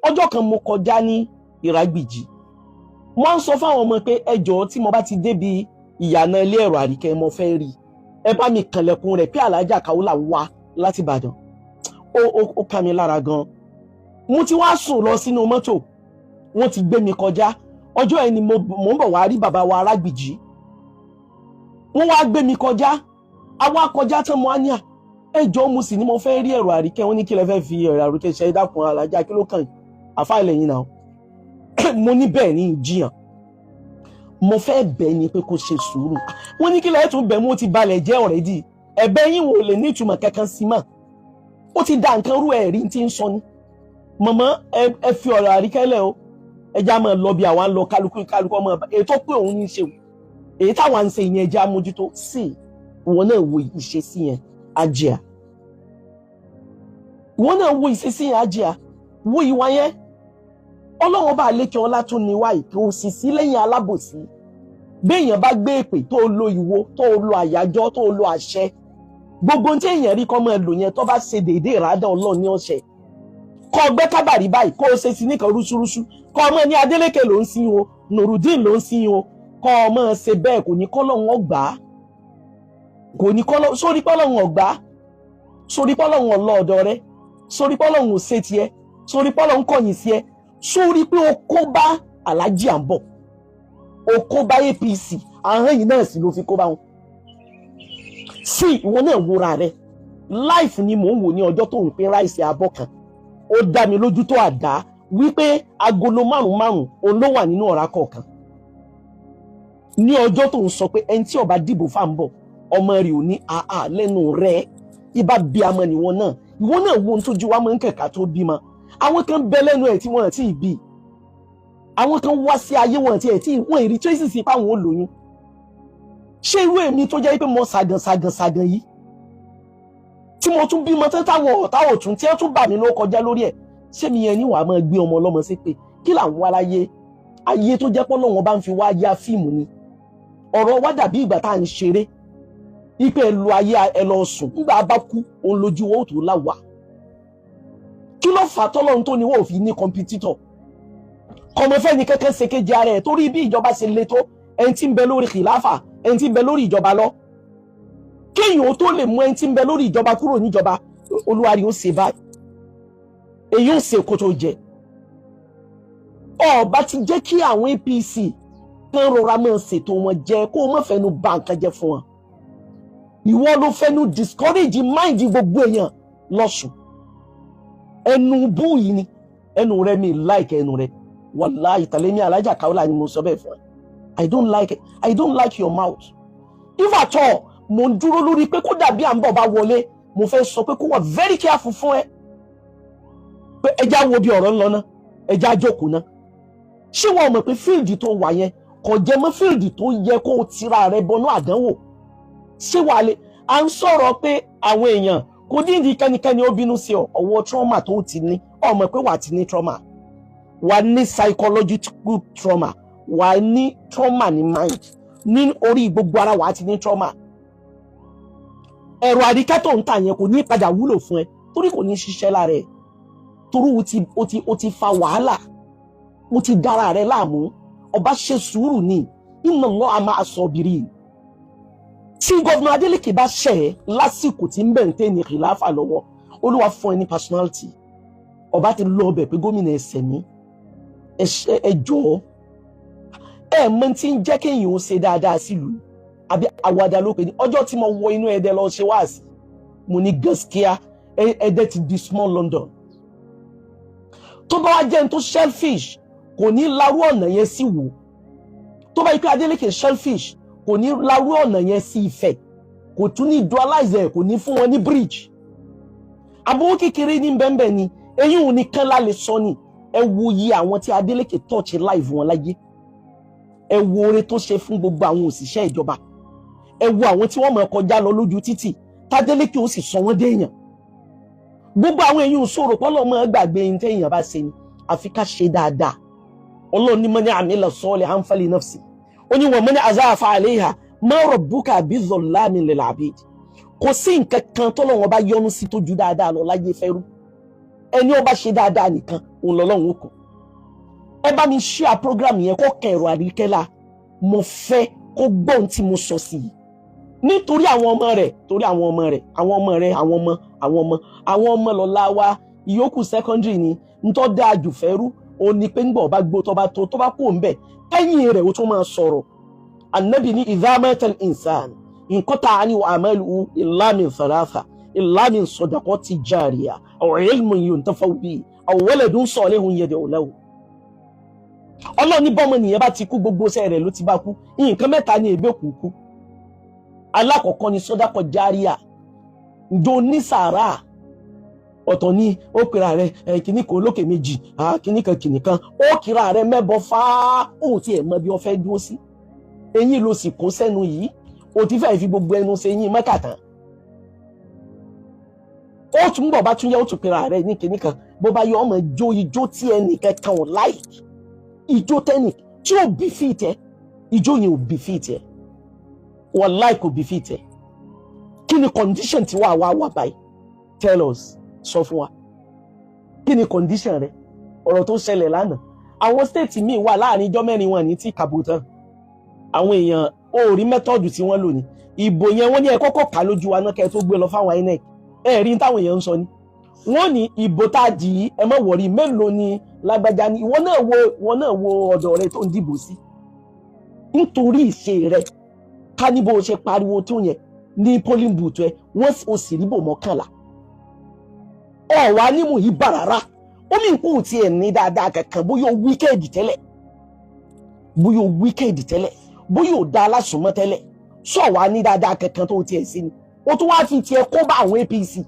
Ọjọ́ kan mo kọjá ní Ìrágbìjí, wọ́n ń sọ fáwọn ọmọ pé, "Ẹ jọ̀ọ́, tí mo bá ti débi ìyànà ilé ẹ̀rọ Àríkẹ́, mo fẹ́ rí, ẹ bá mi kànlẹ̀kùn rẹ̀ pé Alájà Kaola wá láti Ìbàdàn." Ó ká mi lára gan. Mo ti wá sùn lọ sínú mọ́tò, wọ́n ti gbé mi kọjá. Ọjọ́ yẹn ni mo ń bọ̀ wá rí bàbá wa Arágbìjí. Wọ́n wá gbé mi kọjá. Àwa kọjá tán, mo á ní à, "Ẹ jọ̀ọ́," mo sì ní mo fẹ́ rí ẹ̀rọ Àríkẹ́. Wọ́n ní, "Kí lẹ fẹ́ fi ẹ̀rọ Àríkẹ́ ṣe? Ẹ dákun, alájà, kí ló kàn àfa ilẹ̀ náà?" Mo ní bẹ́ẹ̀ ní ìjiyàn, mo fẹ́ bẹ̀ ni pé kó ṣe sùúrù. Wọ́n ní, "Kí lẹ́yìn tún bẹ̀ mú? Ó ti balẹ̀ jẹ́ already. Ẹ̀bẹ̀ yín wò lè ní ìtumọ̀ kankan sí mọ́. Ó ti da nǹkan rú." Ẹ̀rí tí ń sọ ni, mọ̀mọ́, ẹ fi ọ̀rọ̀ Àríkẹ́ lẹ̀ o. Ẹ já máa lọ bí àwa ń lọ. Kálukú kálukú ọmọ ètò pé òun ní í ṣe èyí táwa ń ṣe ìyẹn, ẹja mójútó sí. Ìwọ náà wo ìṣesí yẹn, ajia. Ìwọ náà wo ìṣesí yẹn, ajia. Wo ìwà yẹn. Ọlọ́run bá lékè ọlá tún ní wáyé, kò sì sí lẹ́yìn alábòsí. Béèyàn bá gbé èpè, tó lo ìwo, tó lo àyájọ́, tó lo àṣẹ, gbogbo tí èèyàn rí kọ́ máa lò yẹn, tó bá ṣe déédéé ìrádà Ọlọ́run ní ọ̀sẹ̀ kọ́ ọgbẹ́ kábàrí báyìí, kó o ṣe sí nìkan rúṣurúṣu, kọ́ ọmọ ní Adélékè ló ń sin o, Nurudeen ló ń sin o, kọ́ ọmọ ṣe bẹ́ẹ̀, kò ní kọ́ lọ́hún ọgbà á, kò ní kọ́ sórí pọ́lọ́hún ọgbà á, sórí pọ́lọ́hún ọlọ́ọ̀dọ̀ rẹ, sórí pọ́lọ́hún ò ṣe tiẹ̀, sórí pọ́lọ́hún kọ̀yìn sí ẹ, sórí pé o kó bá Alhaji Àǹbọ̀, o kó bá APC. Ahọ́n yìí náà sì ló fi kó bá wọn sí. Ìwọ náà wúra rẹ life ni mò ń wò ní ọjọ́ tó ń pín rice abọ́ kan. Ó dá mi lójú tó àdá wípé agolo márùn márùn òun ló wà nínú ọ̀rá kọ̀ọ̀kan. Ní ọjọ́ tó ń sọ pé ẹni tí ó bá dìbò fáǹbọ̀, ọmọ rẹ̀ ò ní àá lẹ́nu rẹ̀ ibà bí amọ̀ nìwọ náà. Ìwọ náà wo ohun tójú wa máa ń kẹ̀kẹ́ tó bímọ. Àwọn kan bẹ lẹ́nu ẹ̀ tí wọ́n ti bí, àwọn kan wá sí ayé wọn tí ẹ̀ tí wọ́n rí traces sí páwọn ò lóyún. Ṣé irú èmi tó jẹ́ pé mo ṣàgàn ṣàgàn ṣàgàn yìí, tí mo tún bímọ tán, táwọn ọ̀tá ọ̀tún tí wọ́n tún bà mí ló kọjá lórí ẹ̀, ṣé mi yẹn ní wàá máa gbé ọmọ ọlọ́mọ sí pé kí là ń wá láyé? Ayé tó jẹ́ pọ́nlọ́wọ́n bá ń fi wá yá fíìmù ni. Ọ̀rọ̀ wa dàbí ìgbà tá à ń ṣeré ipe ẹ lo ayé, ẹ lọ sùn. Nígbà bá kú, òun lójú wọn ò tó láwà. Kí ló fà tọ́lọ́run tó ní wọ́n ò fi ní competitor? Kọmọfẹ́ ni kẹ́kẹ́ ṣe kejì ara ẹ̀, torí bí ìjọba ṣe le tó, ẹni tí ń bẹ lórí kìláfà, ẹni tí ń bẹ lórí ìjọba lọ, kéèyàn ó tó lè mú ẹni tí ń bẹ lórí ìjọba kúrò níjọba, olúwarí ó ṣe báyìí, èyí ó ṣe kó tó jẹ. Ọba ti jẹ́ kí àwọn APC kán rọra máa ṣètò wọn jẹ, kó o má fẹnu bà nǹkan jẹ́ fún wọn. Ìwọ ló fẹnu discourage mind gbogbo èèyàn lọ́sùn. Ẹnu bú yìí ni ẹnu rẹ mi like ẹnu rẹ. Wàláhì tàlẹ́ ní Alájà Kaola ni mo sọ bẹ́ẹ̀ fún ẹ. I don't like it. I don't like your mouth if at all. Mo ń dúró lórí pé kó dàbí à ń bọ̀ bá wọlé, mo fẹ́ sọ pé kó wà very careful fún ẹ, pé ẹja wo bí ọ̀rọ̀ ń lọ ná, ẹja jókòó ná. Ṣé wọn mọ̀ pé field tó wà yẹn kò jẹ́ mọ́ field tó yẹ kó o tira rẹ bọnú àdánwò? Ṣé wàá lè à ń sọ̀rọ̀ pé àwọn èèyàn kò dídì kẹ́nikẹ́ni ó bínú sí ọ? Ọwọ́ trauma tó ti ní, ọmọ pé wàá ti ní trauma, wà ní psychological trauma, wà ní trauma ní mind, ní orí gbogbo ara wà á ti ní trauma. Ẹ̀rọ Àríkẹ́ tó ń tà yẹn kò ní padà wúlò fún ẹ, torí kò ní ṣiṣẹ́ lára ẹ, torí o ti fa wàhálà, o ti dára rẹ láàmú. Ọba ṣe sùúrù ní, inna Allaha ma'a sabirin. Tí governor Adeleke bá ṣẹ̀ ẹ́ lásìkò tí ń bẹ̀ ń tẹ́ ní kìláfà lọ́wọ́, Olúwa fún ẹ ní personality, ọba ti lọ ọbẹ̀ pé, "Gómìnà, ẹsẹ̀ mi, ẹ jọ̀ọ́." Ẹ mọ tí ń jẹ́ kéèyàn ó ṣe dáadáa sílùú àbí àwàdà ló pè ní. Ọjọ́ tí mo wọ inú Ẹdẹ lọ ṣe wáàsí, mo ní gaskiya, Ẹdẹ ti di small London. Tó bá wá jẹ́ ní tó selfish, kò ní larú ọ̀nà yẹn sí wò. Tó bá yí pé Adeleke selfish, kò ní larú ọ̀nà yẹn sí Ifẹ̀, kò tún ní dualize ẹ̀, kò ní fún wọn ní bridge. Àbówó kékeré ní bẹ́ẹ̀nbẹ́ẹ̀ ni eyín òun nìkan la lè sọ ni. Ẹ wo iye àwọn tí Adeleke touch life wọn láyé. Ẹ wo oore tó ṣe fún gbogbo àwọn òṣìṣẹ́ ìjọba. Ẹ wo àwọn tí wọ́n mọ̀ kọjá lọ lójú títì tádélékè ó sì sọ wọ́n déèyàn. Gbogbo àwọn èèyàn sọ̀rọ̀ pọ́lọ́ mọ́ gbàgbé ní téèyàn bá ṣe ni. Àfi ká ṣe dáadáa. Ọlọ́run ní man amila salihan fali nafsi, ó ní wa man asa'a fa alayha ma rabbuka bizallamin lil abid. Kò sí nǹkan kan tọ́lọ́run bá yọ́nú sí tó ju dáadáa lọ láyé fẹ́rú. Ẹni ó bá ṣe dáadáa nìkan. Òun lọ́lọ́run ó kọ. Ẹ bá mi share program yẹn kó kẹrọ àríkẹ́lá. Mo fẹ́ kó gbọ́ ohun tí mo sọ sí i nítorí àwọn ọmọ rẹ̀, torí àwọn ọmọ rẹ̀, àwọn ọmọ rẹ̀, àwọn ọmọ, àwọn ọmọ, àwọn ọmọ lọ́la wa. Ìyókù secondary ni. Ntọ́ dáa jù fẹ́rú ó ní pé ńgbà ọba gbó, tọ́ba tó tọ́ba kú òǹbẹ̀, kẹ́yìn rẹ̀ ó tún máa sọ̀rọ̀. Anabi ní idha mata al-insan inqata'a anhu amaluhu illa min thalatha, illa min sadaqati jariya aw ilmin yuntafa'u bihi aw waladun salihun yad'u lahu. Ọlọ́run ní bọ́mọ nìyẹn bá ti kú, gbogbo iṣẹ́ rẹ̀ ló ti bá kú. Nǹkan mẹ́ta ni èbè kú kú. Alákọ̀ọ́kọ́ ni sọ́dákọ̀ járíà. Ǹjọ́ ní sàárà ọ̀tọ̀ ni ó pera rẹ̀ kìíní kan olókè méjì, kìíní kan kìíní kan, ó kíra rẹ̀ mẹ́bọ fáá, ó tiẹ̀ mọ bí wọ́n fẹ́ dúró sí. Eyín ló sì kó sẹ́nu yìí, ó ti fẹ́ẹ́ fi gbogbo ẹnu ṣe eyín mẹ́kàtàn. Ó tún bọ̀ bá tún yẹ, ó tún pera rẹ̀ ní kìíní kan. Bó bá yọ ọmọ jó ijó tí ẹnì kankan ò like, ijó tẹ́nì tí ò bí fìtẹ́ ẹ, ijó yẹn ò bí fìtẹ́ ẹ, wàláì kò bí fìtẹ́. Kí ni condition tí wàá wá wà báyìí? Tell us, sọ fún wa, kí ni condition rẹ? Ọ̀rọ̀ tó ṣẹlẹ̀ lánàá, àwọn state míì wà láàrin ijọ́ 4 wọn ní tí kàbò tán. Àwọn èèyàn ò rí method tí wọ́n lò ní ìbò yẹn. Wọ́n ní ẹ kọ́kọ́ kà lójú wa náà kẹ́ ẹ tó gbé lọ fáwọn INEC. Ẹ rí táwọn èèyàn ń sọ ni, wọ́n ní ìbò tá a dì í, ẹ má wọ̀rí, mélòó ni lágbájá ni. Ìwọ náà wo, ìwọ náà wo ọ̀dọ̀ rẹ tó ń dìbò sí nítorí ìṣe rẹ. Ká ní bó o ṣe pariwo tó yẹn ní polling booth ẹ, wọ́n ò sì rí bò 11. Ọ̀wá nímú yìí bà rárá. Ó mì kú tiẹ̀ ní dáadáa kankan. Bóyá o wicked tẹ́lẹ̀, bóyá o wicked tẹ́lẹ̀, bóyá o da alásùnmọ́ tẹ́lẹ̀, sọ wá ní dáadáa kankan tó tiẹ̀ sí ni, o tún wá fi tiẹ̀ kó bá àwọn APC.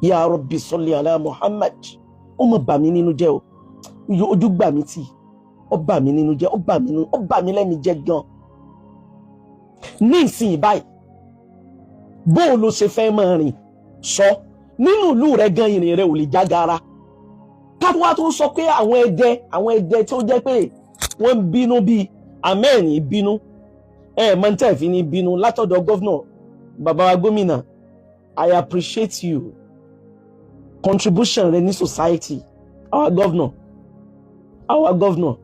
Ya Rabbi salli ala Muhammad. Ó mọ̀ bà mí nínú jẹ́ o. Ojú gbà mí tì, ó bà mí nínú jẹ́, ó bà mí nínú, ó bà mí lẹ́mìí jẹ́ gan. Ní ìsìn báyìí, bó o lo ṣe fẹ́ máa rìn sọ nínú ìlú rẹ gan, ìrìn rẹ ò lè já gara. Káwá tó sọ pé àwọn ẹdẹ, àwọn ẹdẹ tó jẹ́ pé wọ́n ń bínú bíi amẹ́ẹ̀ní bínú ẹ mọ̀ntẹ́ fi ní bínú látọ̀dọ̀ governor, bàbá wa gómìnà. I appreciate you, contribution rẹ ní society. Our governor, our governor,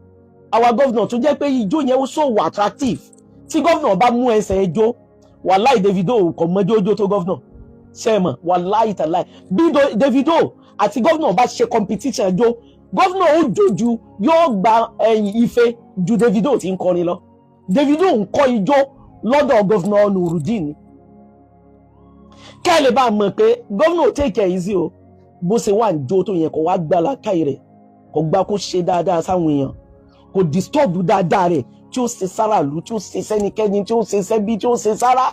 our governor tó jẹ́ pé ijó yẹn ó so wà attractive. Tí governor bá mú ẹsẹ̀ ijó, wàláì, Davido kò mọ jójó tó governor. Ṣe é mọ̀? Wàláì tàláì, bí Davido àti governor bá ṣe competition jó, governor ó jójú, yóò gba ẹ̀yìn ife ju Davido tí ń kọrin lọ. Davido ń kọ́ ijó lọ́dọ̀ governor Nurudeen. Kẹ́ ẹ lè bá a mọ̀ pé governor take it easy o. Bó ṣe wà ń jó tó yẹn, kò wá gbà lákàyè rẹ̀, kò gbà kó ṣe dáadáa sáwọn èèyàn, kò disturb dáadáa rẹ̀ tí ó ṣe sára ìlú, tí ó ṣe sẹ́nikẹ́ni, tí ó ṣe sẹ́bí, tí ó ṣe sára.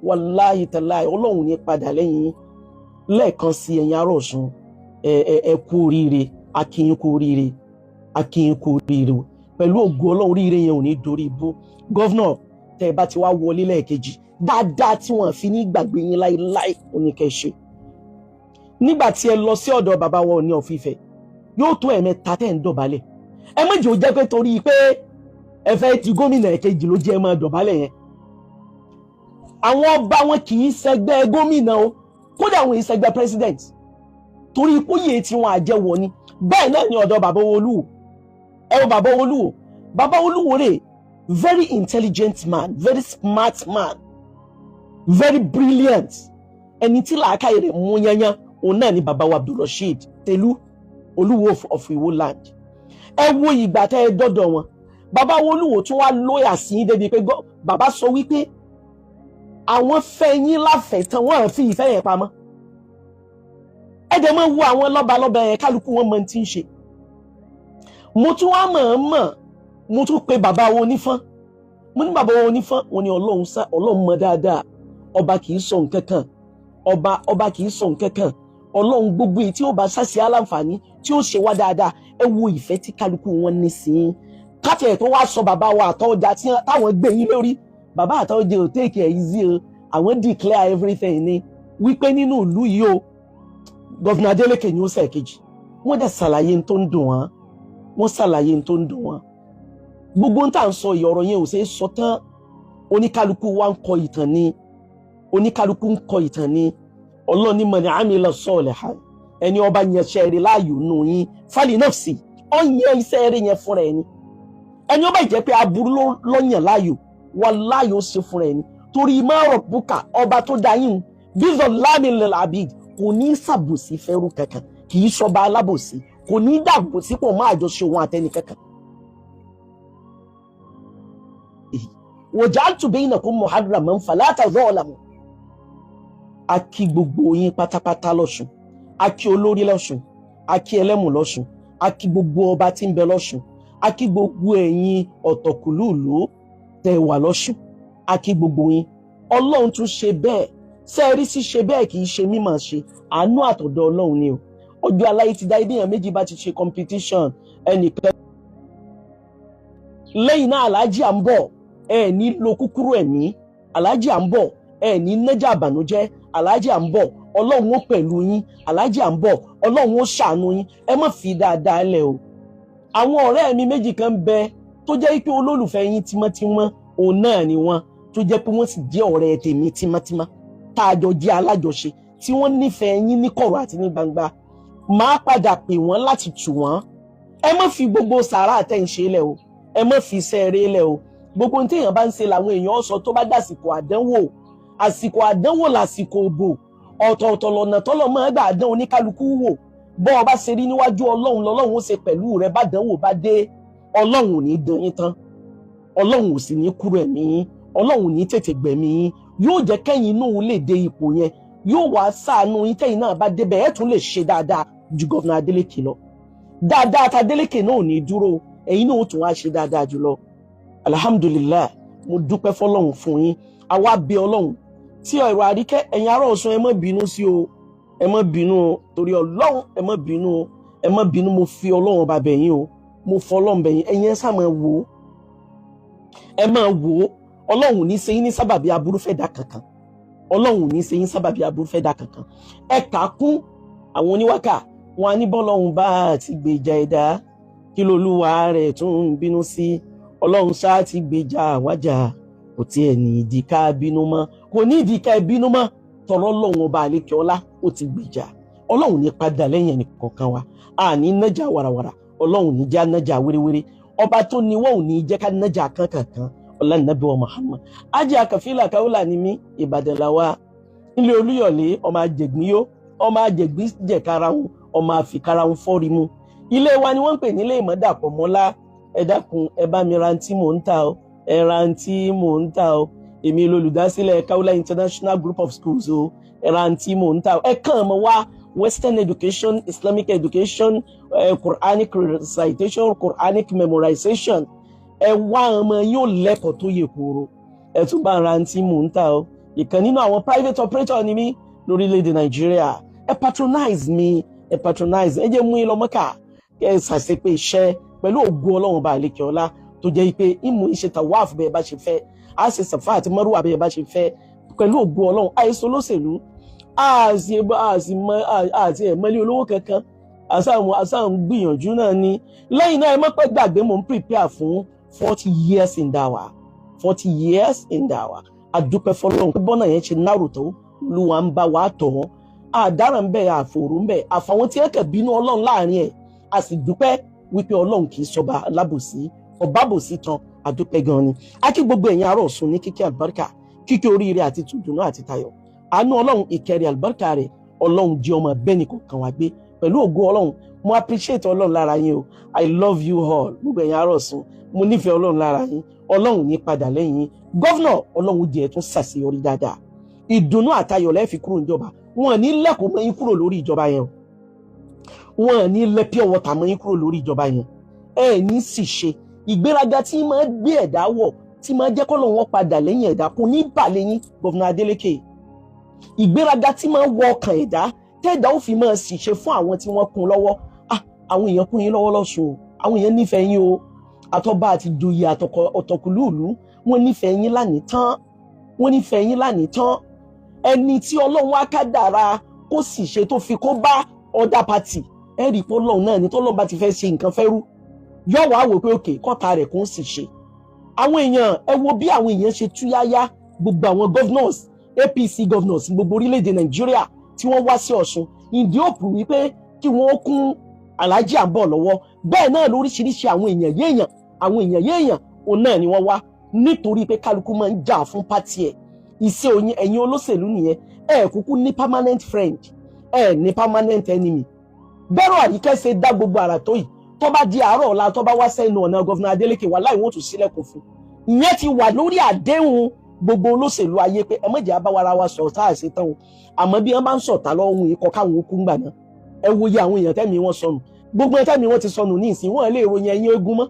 Wàláhì tàláhì, Ọlọ́run ní padà lẹ́yìn yín. Lẹ́ẹ̀kan sí, ẹ̀yin ará Ọ̀ṣun, ẹ ẹ ẹ kú oríire. Akínyín kú oríire, akínyín kú oríire o. Pẹ̀lú ògo Ọlọ́run, oríire yẹn ò ní dorí ibú. Governor, tẹ́ ẹ bá ti wá wọlé lẹ́ẹ̀kejì, dáadáa tí wọ́n fi ní gbàgbé yín láéláé ó ní kẹ́ ṣe. Nígbà tí ẹ lọ sí ọ̀dọ̀ bàbá wa Ọọ̀ni of Ifẹ̀, yóò tó ẹ̀mẹ́ta tẹ́ ń dọ̀bálẹ̀. Ẹ má jẹ́ ó jẹ́ pé torí pé ẹ fẹ́ di gómìnà ẹ̀kejì ló jẹ́ ẹ máa dọ̀bálẹ̀ yẹn. Àwọn ọba wọn kì í ṣẹgbẹ́ gómìnà o, kódà àwọn ìṣẹgbẹ́ president, torí ipòyè tí wọn àjẹwọ ni. Bẹ́ẹ̀ náà ni ọ̀dọ̀ bàbá Olúwo. Ẹ wo bàbá Olúwo, bàbá Olúwo rè, very intelligent man, very smart man, very brilliant. Ẹni tí làákàyè rẹ̀ mú yányán, òun náà ni bàbá wa Abdulrasheed Telu, Olúwo of Iwo land. Ẹ wo ìgbà tẹ́ ẹ dọ́dọ̀ wọn, bàbá wa Olúwo tún wá lóyà sí i débi pé bàbá sọ wípé àwọn fẹ́ yín láfẹ̀ẹ́ tán, wọ́n fi ìfẹ́ yẹn pamọ́. Ẹ dẹ̀ máa wo àwọn lọ́balọ́ba yẹn, kálukú wọn mọ tí ń ṣe. Mo tún wá mọ̀ ọ́n mọ̀, mo tún pe bàbá wo onífọ́n. Mo ní bàbá wo onífọ́n, wọn ni Ọlọ́run sá, Ọlọ́run mọ dáadáa. Ọba kì í sọ nǹkan kan, ọba, ọba kì í sọ nǹkan kan. Ọlọ́run gbogbo èyí tí ó bá ṣàṣì aláǹfààní tí ó ṣe wá dáadáa. Ẹ wo ìfẹ́ tí kálukú wọn ní sí i. Káàtì ẹ̀ tó wá sọ bàbá wa Àtọ́jà tí táwọn gbé yín lórí, bàbá Àtọ́jà ò take it easy o. Àwọn declare everything ni wípé nínú ìlú yìí o, Governor Adeleke ni ó ṣe kejì. Wọ́n dẹ̀ ṣàlàyé tó ń dùn wọ́n, wọ́n ṣàlàyé tó ń dùn wọ́n. Gbogbo ń tà ń sọ ìyọ̀rọ̀ yẹn ò ṣeé sọ tán. Oníkálukú wa ń kọ ìtàn ni, oníkálukú ń kọ ìtàn ni. Ọlọ́ni man amila salihan Ẹni ọba yẹn ṣe rere láàyò nù yín, fali nafsi, ọ yẹn iṣẹ́ rere yẹn fúnra ẹni. Ẹni ọba jẹ́ pé aburú lọ́yàn láàyò, wallahi ó ṣe fúnra ẹni. Torí ma rabbuka, ọba tó dá yín, bizallamin lil abid, kò ní ṣàbòsí fẹ́rú kankan, kì í ṣọba alábòsí, kò ní dàbòsí pọ̀ máa jọ ṣe òun àtẹnì kankan. Waja'altu bainakum muharraman fala tadhalamu. A kí gbogbo yín pátápátá lọ́ṣun, a kí olórí lọ́ṣun, a kí ẹlẹ́mù lọ́ṣun, a kí gbogbo ọba tí ń bẹ lọ́ṣun, a kí gbogbo ẹ̀yin ọ̀tọ̀kùlúùlú tẹ́ wà lọ́ṣun, a kí gbogbo yín. Ọlọ́run tún ṣe bẹ́ẹ̀, sẹ́ẹ̀rí sí ṣe bẹ́ẹ̀ kì í ṣe mímọ̀ ṣe, àánú àtọ̀dọ̀ Ọlọ́run ni o. Ọjọ́ aláyé ti dá ibi èèyàn méjì bá ti ṣe competition ẹnìkan. Lẹ́yìn náà aláàjì à ń bọ̀, ẹ ní lo kúkúrú ẹ̀mí, aláàjì à ń bọ̀, ẹ ní nájà àbànújẹ́, aláàjì à ń bọ̀, Ọlọ́run ó pẹ̀lú yín, aláàjì à ń bọ̀, Ọlọ́run ó ṣàánú yín, ẹ má fi dáadáa lẹ̀ o. Àwọn ọ̀rẹ́ mi méjì kan bẹ tó jẹ́ pé olólùfẹ́ yín tímọ́tímọ́ òun náà ni wọ́n, tó jẹ́ pé wọ́n sì jẹ́ ọ̀rẹ́ tèmi tímọ́tímọ́, tá a jọ jẹ́ alájọṣe, tí wọ́n nífẹ̀ẹ́ yín ní kọ̀rọ̀ àti ní gbangba. Máa padà pè wọ́n láti tù wọ́n. Ẹ má fi gbogbo sàárà àtẹ̀ǹṣe lẹ̀ o, ẹ má fi iṣẹ́ eré lẹ̀ o. Gbogbo ohun téèyàn bá ń ṣe làwọn èèyàn sọ tó bá dàsìkò àdánwò. Àsìkò àdánwò làsìkò òbò. Ọ̀tọ̀ọ̀tọ̀ lọ̀nà tọ́lọ̀ máa gbà dán oníkálukú wò. Bọ́ ọ bá ṣe rí níwájú Ọlọ́run lọ́lọ́run ó ṣe pẹ̀lú rẹ, bá dánwò bá dé, Ọlọ́run ò ní dán yín tán, Ọlọ́run ò sì ní kúrò ẹ̀mí yín, Ọlọ́run ò ní tètè gbẹ̀mí yín. Yóò jẹ́ kẹ́yìn inú lè dé ipò yẹn, yóò wá ṣàánú yín tẹ́yìn náà bá débẹ̀, ẹ̀ tún lè ṣe dáadáa ju Gọ́vnà Adeleke lọ. Dáadáa ta Adeleke náà ò ní dúró, ẹ̀yin náà ó tún wá ṣe dáadáa jùlọ. Alhamdulillah, mo dúpẹ́ fọlọ́run fún yín. Àwa bẹ̀ Ọlọ́run tí ọ̀rọ̀ Àríkẹ́, ẹ̀yin ará Ọ̀ṣun, ẹ má bínú sí o, ẹ má bínú o, torí Ọlọ́run, ẹ má bínú o, ẹ má bínú. Mo fi Ọlọ́run ọba bẹ̀ yín o, mo fọ Ọlọ́run bẹ̀ yín. Ẹ̀yin ẹ sá máa wò ó, ẹ máa wò ó. Ọlọ́run ò ní ṣe yín ní sábàbí aburú fẹ́ dà kankan, Ọlọ́run ò ní ṣe yín sábàbí aburú fẹ́ dà kankan. Ẹ kà á kún àwọn oníwákà wọn á ní bọ́lọ́run bá ti gbèjà ẹ̀dá, kí lolúwa rẹ̀ tún ń bínú sí? Ọlọ́run ṣáà ti gbèjà wájà, kò tiẹ̀ ní ìdí ká bínú mọ́, kò ní ìdí ká bínú mọ́, tọ̀rọ̀ Ọlọ́run ọba àlékè ọlá ó ti gbèjà. Ọlọ́run ní padà lẹ́yìn ẹnì kọ̀ọ̀kan wa, a ní nájà wàràwàrà, Ọlọ́run ní já nájà wéréwéré, ọba tó ní wọ́n ò ní jẹ́ ká nájà kankankan. Ọlá nàbí wa Muhammad. Ajé àkàfílà káwùlà ni mí, Ìbàdàn làwa, nílé Olúyọ̀lé, ọmọ àjẹgbín yó, ọmọ àjẹgbín jẹ̀karahun, ọmọ àfikárahun fọ́rí mu. Ilé wa ni wọ́n ń pè nílé Ìmọ̀dàpọ̀ Mọ́lá. Ẹ dákun, ẹ bá mi ra ntí mò ń ta o, ẹ ra ntí mò ń ta o. Èmi lolùdásílẹ̀ Kaula International Group of Schools o, ẹ ra ntí mò ń ta o. Ẹ kàn mọ́ wá Western education, Islamic education, Quranic recitation, Quranic memorization. Ẹ wá ọmọ yóò lẹ́kọ̀ọ́ tó yè kooro. Ẹ tún bá ra ntí mò ń ta o. Ìkan nínú àwọn private operator ni mí lórílẹ̀‐èdè Nàìjíríà. Ẹ patronize mi, ẹ patronize, ẹ jẹ́ mú yín lọ Mọ́kà, kẹ́ ẹ ṣàṣepé iṣẹ́ pẹ̀lú ògo Ọlọ́run bá àlekè ọlá, tó jẹ́ pé ìmú ìṣe tawaf bẹ́ẹ̀ bá ṣe fẹ́, á ṣe sàfà àti mọ́rùwà bẹ́ẹ̀ bá ṣe fẹ́ pẹ̀lú ògo Ọlọ́run. Àìsàn olóṣèlú àti ẹ̀mọ́lé olówó kankan, àṣà ń gbìyànjú náà ni. Lẹ́yìn náà, ẹ má pẹ́ gbàgbé, mò ń prepare fún 40 years in dawa, 40 years in dawa. Adúpẹ́ fọlọ́run pé bọ́nà yẹn ṣe nárò tó, Olúwa ń bá wa tọ̀ wọ́n, àdáràn ń bẹ̀, àfòrò ń bẹ̀, àfàwọn tí ẹ kàn bínú Ọlọ́run láàrin ẹ̀. A sì dúpẹ́ wípé Ọlọ́run kì í sọba alábòsí, ọbábòsí tán. Àdúpẹ́ gan ni. A kí gbogbo ẹ̀yin ará Ọ̀ṣun ní kíkẹ́ àlùbáríkà, kíkẹ́ oríire àti tùdùnú àti tayọ̀. Àánú Ọlọ́run, ìkẹrẹ àlùbáríkà rẹ̀, Ọlọ́run jẹ́ ọmọ bẹ́ẹ̀ nìkọ̀ọ̀kan wá gbé pẹ̀lú ògo Ọlọ́run. Mo appreciate Ọlọ́run lára yín o. I love you all. Gbogbo ẹ̀yin ará Ọ̀ṣun, mo nífẹ̀ẹ́ Ọlọ́run lára yín. Ọlọ́run ní padà lẹ́yìn yín. Governor, Ọlọ́run jẹ́ tún ṣàṣeyọrí dáadáa. Ìdùnnú àtayọ̀ lẹ́ẹ̀ fi kúrò níjọba. Wọn ní lẹ́kọ̀ọ́ mọ́ yín kúrò lórí ìjọba yẹn o, wọn ní lẹ́ pure water mọ́ yín kúrò lórí ìjọba yẹn. Ẹ ní sì ṣe ìgbéraga tí máa gbé ẹ̀dá wọ̀, tí máa jẹ́ kọ́lọ̀ wọn padà lẹ́yìn ẹ̀dá, kò ní bà lẹ́yìn Governor Adeleke. Ìgbéraga tí máa wọ ọkàn ẹ̀dá, tẹ́ẹ̀dá ó fi máa sì ṣe fún àwọn tí wọ́n kún lọ́wọ́. Ah, àwọn èèyàn kún yín lọ́wọ́ lọ́sùn o, àwọn èèyàn nífẹ̀ẹ́ yín o. Àtọba àti joyè ọ̀tọ̀kùlúùlú, wọ́n nífẹ̀ẹ́ yín lánìí tán, wọ́n nífẹ̀ẹ́ yín lánìí tán. Ẹni tí Ọlọ́run wá kádàrá kó sì ṣe tó fi kó bá other party, ẹ rí i pé Ọlọ́run náà ní tọ́lọ́run bá ti fẹ́ ṣe nǹkan fẹ́ rú, yóò wá wò pé òkè kọ́ta rẹ̀ kó ń sì ṣe. Àwọn èèyàn, ẹ wo bí àwọn èèyàn ṣe túyáyá, gbogbo àwọn governors, APC governors gbogbo orílẹ̀-èdè Nàìjíríà, tí tí wọ́n wá sí Ọ̀ṣun, ìdí òpù wípé kí wọ́n kún Alhaji Àǹbọ̀ lọ́wọ́. Bẹ́ẹ̀ náà lóríṣiríṣi àwọn èèyàn yéèyàn, àwọn èèyàn yéèyàn òun náà ni wọ́n wá, nítorí pé kálukú máa ń jà fún party ẹ̀. Ìṣe òyìn ẹ̀yin olóṣèlú nìyẹn. Ẹ kúkú ní permanent friend, ẹ ní permanent enemy. Bẹ́rù Àríkẹ́ ṣe dá gbogbo àrà tó yìí, tó bá di àárọ̀ ọ̀la, tó bá wá sẹ́nu ọ̀nà Governor Adeleke, wà láì wọ́n tún sílẹ̀kùn fún. Ìyẹn ti wà lórí àdéhùn gbogbo olóṣèlú ayé pé ẹ má jẹ́ abáwara wa sọ̀tá àṣetán o. Àmọ́ bí wọ́n bá ń sọ̀tá lọ́wọ́ òun ikọ̀ káwọn okú ńgbà náà. Ẹ wo iye àwọn èèyàn tẹ́mi wọn sọnù, gbogbo ẹ tẹ́mi wọn ti sọnù ní ìsìn, wọn lè ròyìn ẹ̀yìn egun mọ́.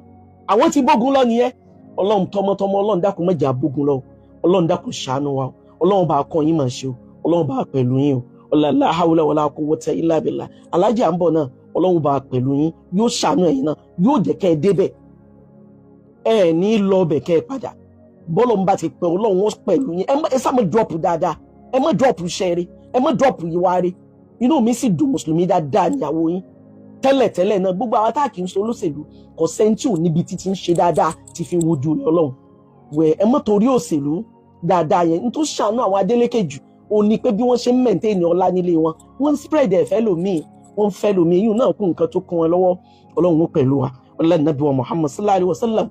Àwọn ti bógun lọ nìyẹn. Ọlọ́run, tọmọtọmọ, Ọlọ́run dákun, má jẹ́ abógun lọ. Ọlọ́run dákun, ṣàánú wa. Ọlọ́run bá kọ́ yín máa ṣe o. Ọlọ́run bá pẹ̀lú yín o. La hawla wala quwwata illa billah. Alájà ń bọ̀ náà, Ọlọ́run bá pẹ̀lú yín, yóò ṣàánú ẹ̀yin náà, yóò jẹ́ kẹ́ ẹ débẹ̀. Ẹ ní lọ bẹ̀ kẹ́ ẹ padà. Bọ́lọ̀ ń bá ti pẹ́, Ọlọ́run ó pẹ̀lú yín. Ẹ sá má drop dáadáa, ẹ má drop iṣẹ́ rí, ẹ má drop ìwà rí. Inú mi sì dùn, mùsùlùmí dáadáa níyàwó yín tẹ́lẹ̀tẹ́lẹ̀ náà. Gbogbo àwọn tá kì í ṣe olóṣèlú, kò sẹ́ńtì ò níbi títí ń ṣe dáadáa ti fi wojú rẹ̀ Ọlọ́run. Wẹ̀, ẹ má torí òṣèlú dáadáa yẹn. N tó ṣàánú àwọn Adélékè jù ó ní pé bí wọ́n ṣe ń maintain ọlá nílé wọn, wọ́n ń spread ẹ̀fẹ́ lòmíì, wọ́n ń fẹ́ lòmíì. Yìí náà kún nǹkan tó kún wọn lọ́wọ́. Ọlọ́run ó pẹ̀lú wa. Ọlọ́run nàbí wa Muhammad sallallahu alayhi wa sallam.